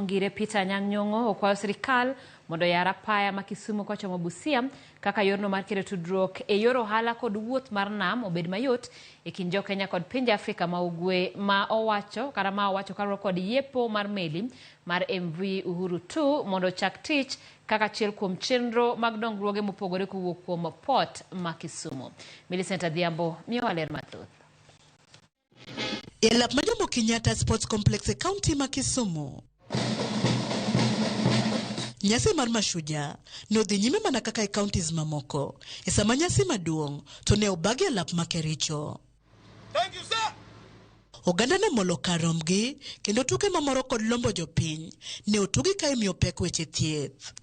Kisumu Ngire Peter Anyang' Nyong'o okwayo sirikal mondo oyar apaya ma Kisumu kochomo Busia kaka yorno mar kelo tudruok e yor ohala kod wuoth mar nam obed mayot e kind jo Kenya kod pinje Afrika ma Ugwe ma owacho kata ma owacho kaluwore kod yepo mar meli mar MV Uhuru 2 mondo ochak tich kaka achiel kuom chenro mag dongruoge mopogore kowuok kuom port ma Kisumu. Millicent Adhiambo miyowa ler mathoth. E lap ma Jomo Kenyatta Sports Complex e kaunti ma Kisumu. Nyasi mar Mashujaa ne odhi nyime mana kaka e counties mamoko. E sama nyasi maduong' to ne obagi e lap ma Kericho. Thank you, sir. Oganda ne molo kar rombgi kendo tuke mamoro kod lombo jopiny ne otugi ka imiyo pek weche thieth.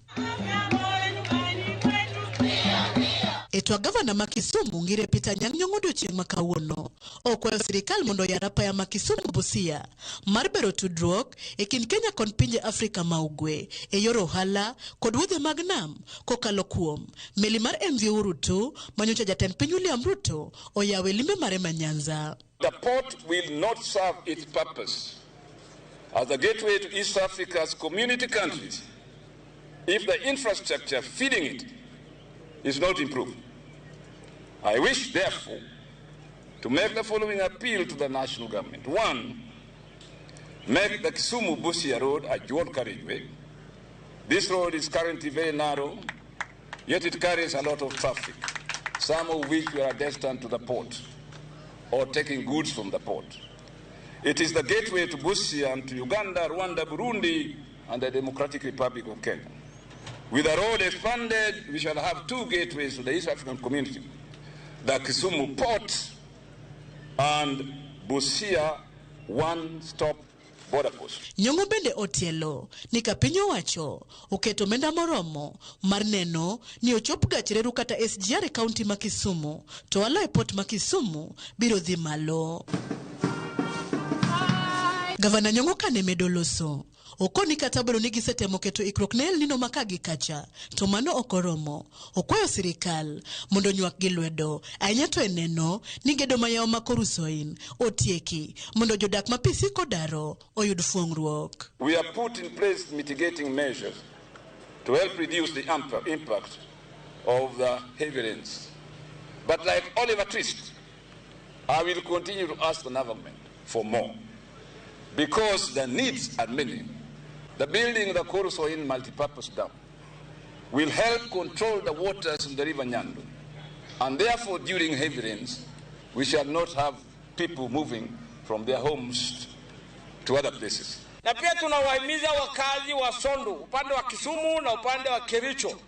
E twak gavana ma Kisumu Ngire Peter Anyang' Nyong'o odiochieng' ma kawuono okwayo sirikal mondo oyar apaya ma Kisumu Busia mar bero tudruok e kind Kenya kod pinje Afrika ma Ugwe e yor ohala kod wuodhe mag nam kokalo kuom meli mar MV Uhuru 2 manyocha jatend piny William Ruto oyawo e limbe mare ma Nyanza. The port will not serve its purpose as a gateway to East Africa's community countries if the infrastructure feeding it is not improved. I wish, therefore, to make the following appeal to the national government. One, make the Kisumu Busia Road a dual carriageway. This road is currently very narrow, yet it carries a lot of traffic, some of which are destined to the port or taking goods from the port. It is the gateway to Busia and to Uganda, Rwanda, Burundi, and the Democratic Republic of Kenya. With the road expanded, we shall have two gateways to the East African community, the Kisumu port and Busia one-stop border post. Nyong'o bende otielo ni ka piny owacho oketo omenda moromo mar neno ni ochop gach reru kata SGR e kaunti ma Kisumu to ohala e port ma Kisumu biro dhi malo. Gavana Nyong'o kane medo loso okoni kata obedo ni gisetemo keto ikruok ne El Nino ma ka gi kacha to mano ok oromo. Okwayo sirikal mondo onywak gi lwedo ahinya to e neno ni gedo ma yawo ma Koru-Soin otieki mondo jodak ma pi siko daro oyud fuong'ruok. We have put in place mitigating measures to help reduce the impact of the heavy rains. But like Oliver Twist, I will continue to ask the government for more because the needs are many. The building of the Koru-Soin multipurpose dam will help control the waters in the river Nyando, and therefore during heavy rains, we shall not have people moving from their homes to other places. Na pia tunawahimiza wakazi wa Sondu upande wa Kisumu na upande wa Kericho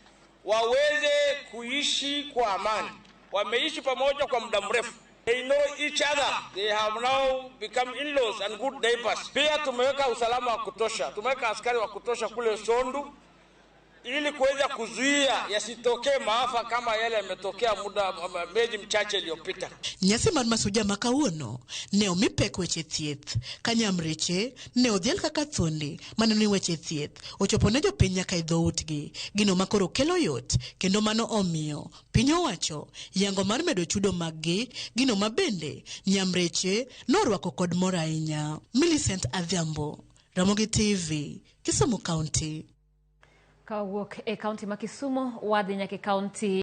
waweze kuishi kwa amani. Wameishi pamoja kwa muda mrefu. They know each other. They have now become in-laws and good neighbors. Pia tumeweka usalama wa kutosha. Tumeweka askari wa kutosha kule Sondu ili kuweza kuzuia yasitokee maafa kama yale yametokea muda miezi michache iliyopita. Nyasi mar Mashujaa ma kawuono ne omi pek weche thieth ka nyamreche ne odhial kaka thuondi maneno ni weche thieth ochopo ne jopiny nyaka e dhoutgi gino ma koro kelo yot kendo mano omiyo piny owacho yango mar medo chudo mag-gi gino ma bende nyamreche norwako kod mor ahinya. Millicent Adhiambo, Ramogi TV, Kisumu County. Kawuok e kaunti ma Kisumu wadhi nyaka e kaunti